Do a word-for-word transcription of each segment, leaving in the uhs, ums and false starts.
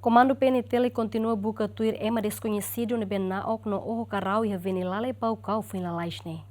Komandu P N T L kontinua buka tuir ema deskoñesidu ne'ebé na'ok no oho karau iha Venilale, Baucau, foin lalais ne'e.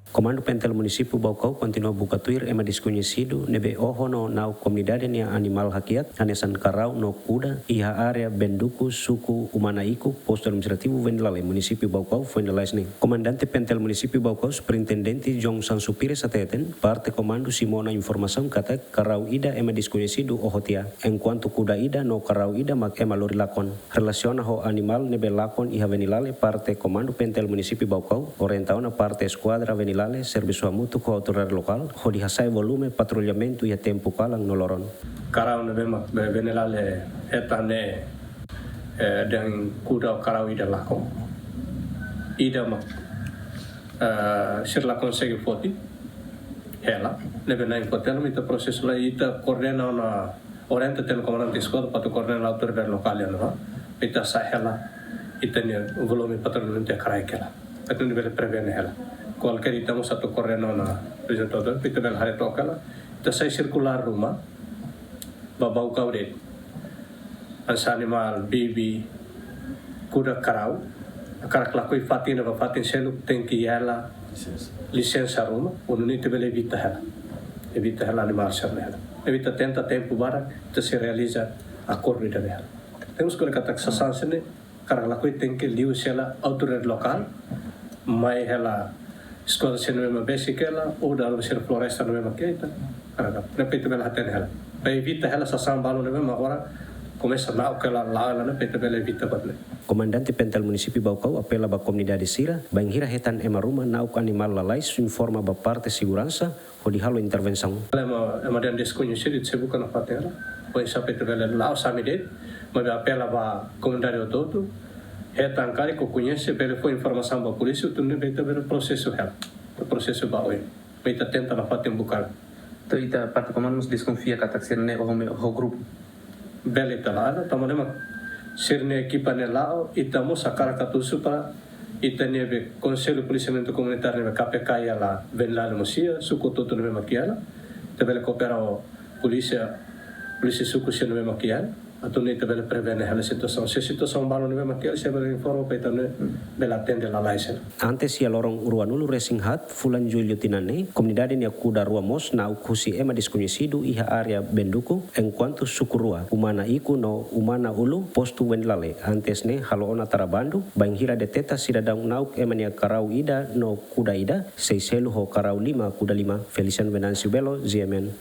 Komandu P N T L Munisípiu Baucau kontinua buka tuir ema deskoñesidu ne'ebé oho no na'ok komunidade nia animál hakiak, hanesan karau no kuda, iha área Benduku, suku Umana Iku, postu administrativu Venilale, Munisípiu Baucau, foin lalais ne'e. Komandante P N T L Munisípiu Baucau, Superintendente John Sansu Pires hateten, parte komandu simu ona informasaun katak karau ida ema deskoñesidu oho tiha, enkuantu kuda ida no karau ida mak ema lori lakon. Relasiona ho animál ne'ebé lakon iha Venilale, parte komandu P N T L Munisípiu Baucau orienta ona parte eskuadra Venilale servisu hamutuk ho autoridade lokál hodi hasa'e volume patrullamentu iha tempu kalan no loron. Karau ne'ebé mak be Venilale hetan ne'e, eh, dehan kuda ho karau ida lakon. Ida mak, eh, sira la konsege foti hela, ne'ebé na'in foti hela, ita prosesu lai, ita koordena ona, orienta tiha ona komandante eskuadra para atu koordena autoridade lokál iha ne'ebá, ita sa'e hela ita-nia volume patrullamentu iha kraik hela. Atu nune'e bele prevene hela. Kualkér ita mós atu koordena ona, por ezemplu, ita bele haree took hela, ita sai sirkulár ruma ba Baucau de'it. Hanesan animál bibi, kuda, karau, hakarak lakohi fatin ida ba fatin seluk, tenke iha hela lisensa, lisensa ruma, hodi nune'e ita bele evita hela. Evita hela animál sira-ne'e hela. Evita tenta tempu badak, ita sei realiza akordu ida-ne'e hela. Temos que katak sasán sira-ne'e hakarak lakohi tenke liu sela autoridade lokál, mai hela eskuadra sira ne'ebé mak besik hela, ou dalam sira floresta ne'ebé mak iha ita. Karena ne'e para ita bele hatene hela. Para evita hela sasán balu ne'ebé mak agora komesa na'ok hela, la'o hela, ne'e para ita bele evita buat ne'e. Komandante P N T L Munisípiu Baucau apela ba komunidade sira, bainhira hetan ema ruma na'ok animál lalais, informa ba parte seguransa hodi halo intervensaun. Ema, ema dehan deskoñesidu, ita sei buka nafatin hela. Foin-sa'e para ita bele la'o sami de'it, maibé apela ba komunidade hotu-hotu, hetan karik ou koñese, bele fó informasaun ba polísia, atu nune'e ita bele prosesu hela. Prosesu ba oin. Para ita tenta nafatin buka. Entaun ita parte komandu mós deskonfia katak sira-ne'e oho, oho grupu. Bele ita la'o, tanba ne'e mak sira-nia ekipa ne'e la'o, ita mós hakarak atu husu para ita-nia be Konsellu Polisiamentu Komunitáriu ne'ebé K P K iha Venilale mós iha, suku hotu-hotu ne'ebé mak iha hela. Ita bele koopera ho polísia, polísia suku sira ne'ebé mak iha hela. Atu nune'e ita bele prevene hela situasaun. Se situasaun balu ne'ebé mak iha hela, sei bele informa para ita nune'e bele atende lalais hela. Antes iha loron ruanulu-resin-haat fulan Jullu tinan ne'e, komunidade nia kuda rua mós na'ok husi ema deskoñesidu iha área Benduku, enkuantu suku rua, Umana Iku no Umana Ulu, postu Venilale, antes ne'e halo ona tara bandu, bainhira deteta sidadaun na'ok ema nia karau ida no kuda ida, sei selu ho karau lima, kuda lima. Feliciano Venâncio Belo, G M N.